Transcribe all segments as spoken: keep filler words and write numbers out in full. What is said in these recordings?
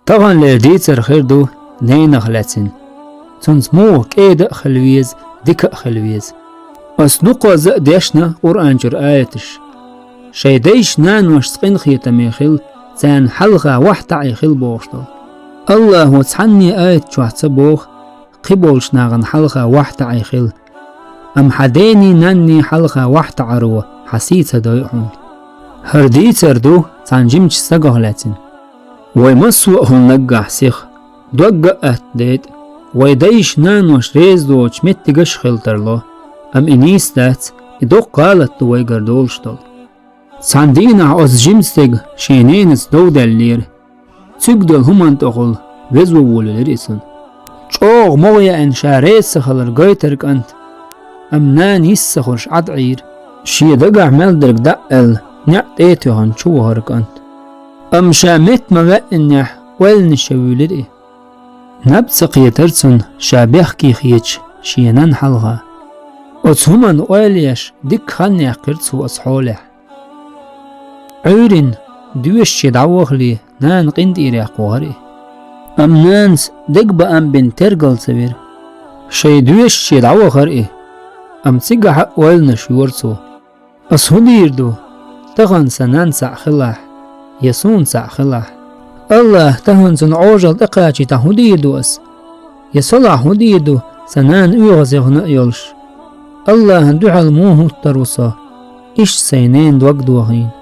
Таханлера дийцар хир ду ненах лаьцна. Цунца муха кӀеда а хила веза, дика а хила веза. Ас дукхазза а дешна Къуръан чуьра аяташ. Шайн дайша-наношца къинхетаме хила, царна хьалха вахьтаӀий хила бохуш долу. АллахӀа цхьанне аят чохь ца боху, кхиболчу нахана хьалха вахьтаӀий хила. Амма хьан дений-нанний хьалха вахьтаӀаро хьан сий ца дойу хьуна. ХӀара дийцар ду цхьана жимачу стагах лаьцна. Вай массо а хӀума наггахь сиха, догга а атта дайтӀа, вай дайша-нанош реза доцучу меттигаш а хила тарло, амма и нийса дац, и доккха гӀалат ду вайгара долуш долу. Цхьана дийнахь оцу жима стеган шен ненаца дов даьллера. Цуьнга долу хӀуманна тӀехула везо волавелира и цунна. ЧӀогӀа могӀа яьлла ша реза ца хилар гойтара кӀант, амма нана йист ца хуьлуш Ӏад Ӏийра. Шен дагахь мел дерг дӀа а аьлла, неӀ тӀе а тоьхна чу вахара кӀант. Амма ша метта ма ваьӀнехь, ойланаш ян вуьйлира и. Наб ца кхетара цунна ша бехке хеташ шен нанна хьалха. Оцу хӀуманна ойла еш, дикка хан яьккхира цо оцу хьолехь. Ӏуьйранна доьшуче дӀавахале, нана къинтӀера яьккхина вахара и. Амма нанас дегабаам бина тергал ца вира. Шайн доьшуче дӀавахара и, амма цигахь а ойланаш йора цо. Ас хӀун дийр ду, тахана сан нанна цхьаъ хилахь, я суна цхьаъ хилахь? АллахӀа тахана цунна Ӏожалла тӀекхачийтахь хӀун дийр ду ас? Я солахь хӀун дийр ду, сан нана оьгӀаз яхана а йолуш? АллахӀана дуьхьал муха хӀуттур ву со, иштта сайн ненан дог дохийна?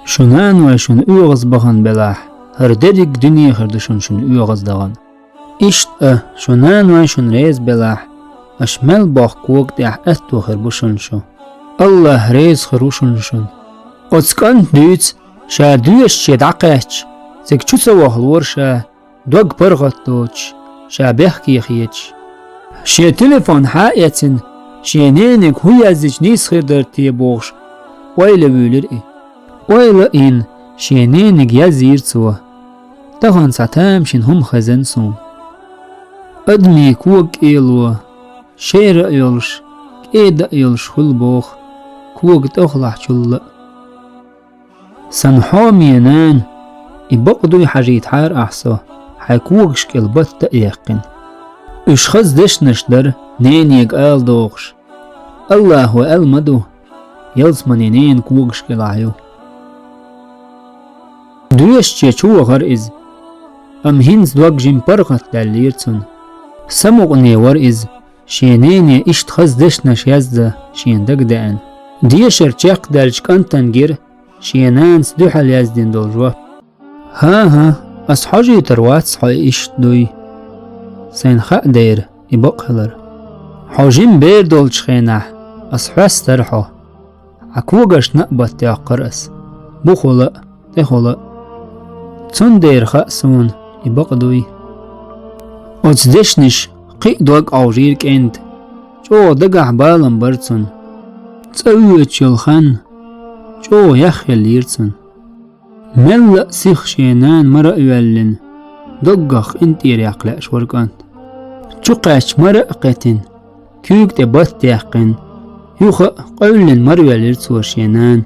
Шун наной шуна оьгӀаз бахана белахь, хӀара дерриг дуьне хир ду шуна шуна оьгӀаз дахана. Иштта а, шун наной шуна реза белахь, аша мел боккху кога тӀехь аьтто хир бу шуна шу. АллахӀ реза хир ву шуна шуна. Оцу кӀанта дуьйцу, ша доьшуче дӀакхаьчча, цига чу ца вахалора ша, дог паргӀат доцуш, ша бехке хеташ. Шен телефон хьа а эцна, шен нениг хӀун яздича нийса хир дара те бохуш, ойла ян вуьйлира и. Ойла а йина, шен нениг язйийра цо. Тахана цхьа тамашийна хӀума хезна суна. Адамийн кога кӀело, шера а йолуш, кӀеда а йолуш хуьлу боху, кога тӀехулахь чулла а. Сан хьоме нана, и бакъ дуй хьажийтахьара ахь со, хьайн когаш кӀел батта а яьккхина. Уьш хаза дешнаш дара, ненега ала дохуш. АллахӀа аьлла ма ду, ялсамане ненан когаш кӀелахь ю. Доьшуче чу вахара иза, амма хӀинца дог жима паргӀат даьллера цунна. Самукъане вара иза, шен нене иштта хаза дешнаш яздан шена дагадеана. Дешар чекхдаьлча кӀантана гира шен нанас дуьхьал яздина долу жоп. ХӀан-хӀа, ас хьожуьйтур вац хьо и иштта дуй. Сайна хаа дера и бакъ хилар. Хьо жима бер долчу хенахь ас хьоьстура хьо. Хьан когашна а батта йоккхура ас, бухула а, тӀехула а. Цундела хаьа суна и бакъ дуй. Оцу дешнаша кхин а дог Ӏовжийра кӀентан, чӀогӀа дагахь балам бара цунна. ЦӀа воьдуш йолу хан чӀогӀа яхъеллера цунна. Мелла а сиха шен нана мара а йоьллина, доггах къинтӀера яккха лаьаш вара кӀант. Чукхаьчча мара а кхетина, куьйга тӀе батта яьккхина, юха а къевллина мара йоьллира цо шен нана.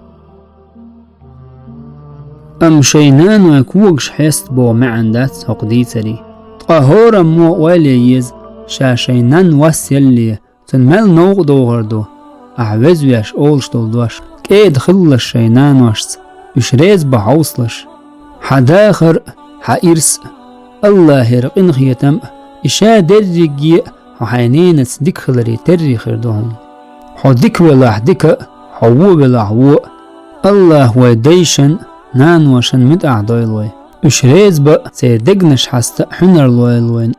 Амма шайн наной когаш хьеста боху маьӀна дац хӀокху дийцаре. Ткъа хӀораммо ойла ян еза, ша шайн нанна вас ялале, цунна мел новкъа догӀур ду, ахь веза веш олуш долу дош. КӀеда хилалаш шайн наношца, уьш реза бан хьовсалаш. Хьан дахар а, хьан ирс а, АллахӀера къинхетам а, и ша дерриге а хьо хьайн ненаца дика хиларе терра хир ду хьуна. Хьо дика велахь дика а, хьо вон велахь вон а. АллахӀа вай дайшан а, наношан а муьтӀахь дойла вай. Уьш реза бан а, церан дегнаш хьаста а хьуьнар лойла вайна.